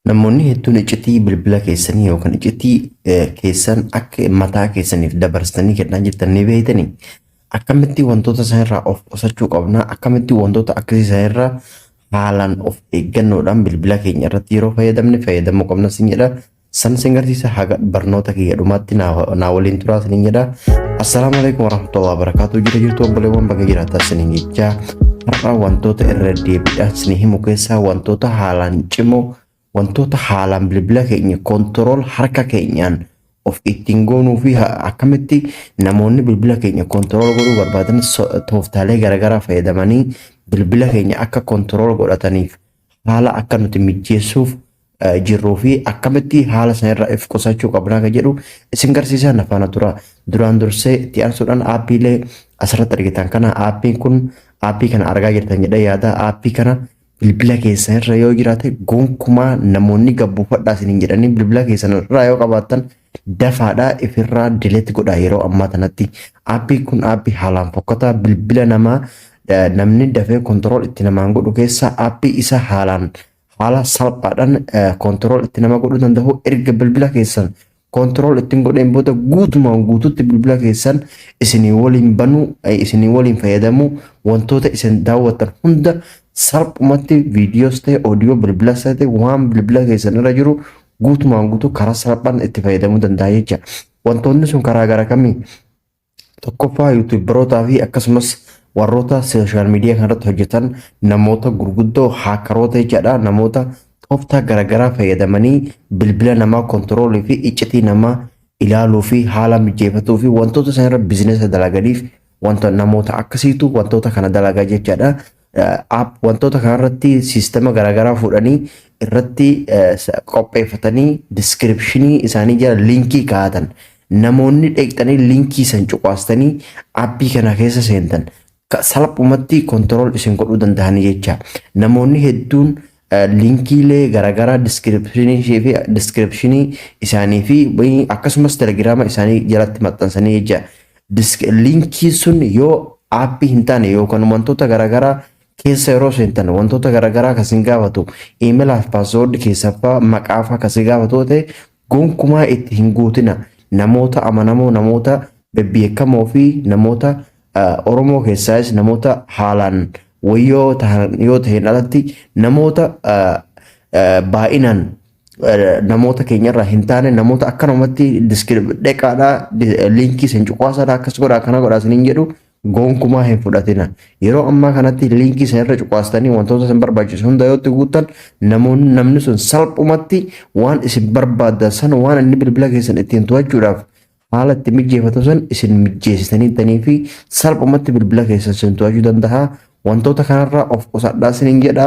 Namoonni hedduun iccitii bilbila keessanii yookaan iccitii keessan akka mataa keessaniif dabarsitanii kennaa jirtan ni beektanii? Akkamitti wantoota isaan irraa of qusachuu qabna? Akkamitti wantoota akkasii isaan irraa haalaan of eeggannoodhaan bilbila keenya irratti yeroo fayyadamne fayyadamuu qabna sin jedha. San sin garsiisa, haga barnoota kiyya dhumaatti naa waliin turaa sin jedha. Assalaamu alaikum warahmatullahi wabarakatuh. Jira jirtu obboleewwan, baga jiraataa sinin jechaa, har'a wantoota irra deebiidhaan sin himu keessaa wantoota haalaan cimoo, wantoota haalaan bilbila keenya control harka keenyaan of ittiin goonuu fi akkamitti namoonni bilbila keenya control godhuu barbaadan tooftaalee garaagaraa fayyadamanii bilbila keenya akka control godhataniif haala akka nuti mijjeessuuf jirruu fi akkamitti haala sanarraa of qusachuu qabnaa kan jedhu isin garsiisaa, na faana tura. Duraan dursee itti aansuudhaan aappiilee asirratti argitan kana, aappiin kun, aappii kana argaa jirtan jedhee yaada. Aappii kana bilbila keessan irra yoo jiraate, gonkumaa namoonni gabbuufadhaa isiniin jedhanii bilbila keessan irraa yoo qabaattan, dafaadhaa ifirraa delete godhaa yeroo ammaa kanatti. Aappiin kun aappii haalaan fokkataa, bilbila namaa namni dafee control itti namaan godhu keessaa aappii isa haalaan haala salphaadhaan control itti nama godhuu danda'u. Erga bilbila keessan control ittiin godheen booda guutumaan guututti bilbila keessan isinii waliin banuu, isinii waliin fayyadamuu, wantoota isin daawwattan hunda salphumatti, viidiyoos ta'e, oodiyoo bilbilas ta'e, waan bilbila keessan irra jiru guutumaan guutuu karaa salphaan itti fayyadamuu danda'a jecha. Wantoonni sun karaa gara kamii? Tokkoffaa, yuutuubarootaa fi akkasumas warroota social media kanarratti hojjetan, namoota gurguddoo, hackeroota jechaadha. Namoota tooftaa garaagaraa fayyadamanii bilbila namaa controlii fi iccitii namaa ilaaluu fi haala mijeeffatuu fi wantoota isaan irra businessa dalaganiif wanta namoota akkasiitu wantoota kana dalagaa jechaadha. App wantoota kanarratti siistema garaagaraa fuudhanii irratti qopheeffatanii descriptionii isaanii jala linkii kaa'atan. Namoonni dheeqxanii linkii san cuqaastanii aappii kana keessa seentan salphumatti control isin godhuu danda'anii jecha. Namoonni hedduun linkiilee garaagaraa descriptionii fi descriptionii isaanii fi akkasumas telegiraama isaanii jalatti maxxansanii jecha. Linkii sun yoo aappii hin taane yookaan wantoota garaagaraa keessa yeroo seentan wantoota garaagaraa kan gaafatu, iimeelaa fi passwordii keessaffaa, maqaafaa kan gaafatu ta'e, gonkumaa itti hin guutina. Namoota amanamoo, namoota bebbeekamoo fi namoota Oromoo keessaas namoota haalaan wayyoo ta'an yoo ta'een alatti, namoota baay'inaan namoota keenyarraa hin taane, namoota akkanumatti dheqaadhaa linkii isin cuqaasaadhaa, akkas godhaa, akkana godhaa isiniin jedhu gonkumaa hin fudhatina. Yeroo ammaa kanatti linkii isin irra cuqaastanii wantoota isin barbaachisu hunda yoo itti guuttan, namoonni, namni sun salphumatti waan isin barbaaddan san, waan inni bilbila keessan ittiin to'achuudhaaf haala itti mijeeffatu san isin mijeessitanii tanii fi salphumatti bilbila keessan isin to'achuu danda'a. Wantoota kanarraa of qusadhaa isiniin jedha.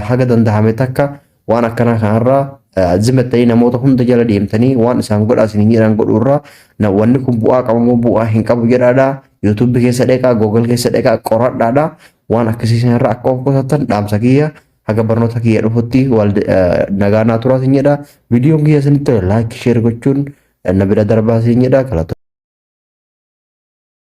Haga danda'ame takka waan akkanaa kanarraa zimattanii namoota hunda jala deemtanii waan isaan godhaa isiniin jedhan godhuurraa, wanni kun bu'aa qaba moo bu'aa hin qabu jedhaadha. Yuutuubii keessa dheqaa, Google keessa dheqaa, qoradhaadha. Waan akkasii sanarraa akka of qusattan dhaamsa kiyya. Haga barnoota kiyya dhufutti nagaa naa turaa isin jedha. Viidiyoon kiyya isinitti tole like, share gochuun na bira darbaa isin jedha. Galatoomna.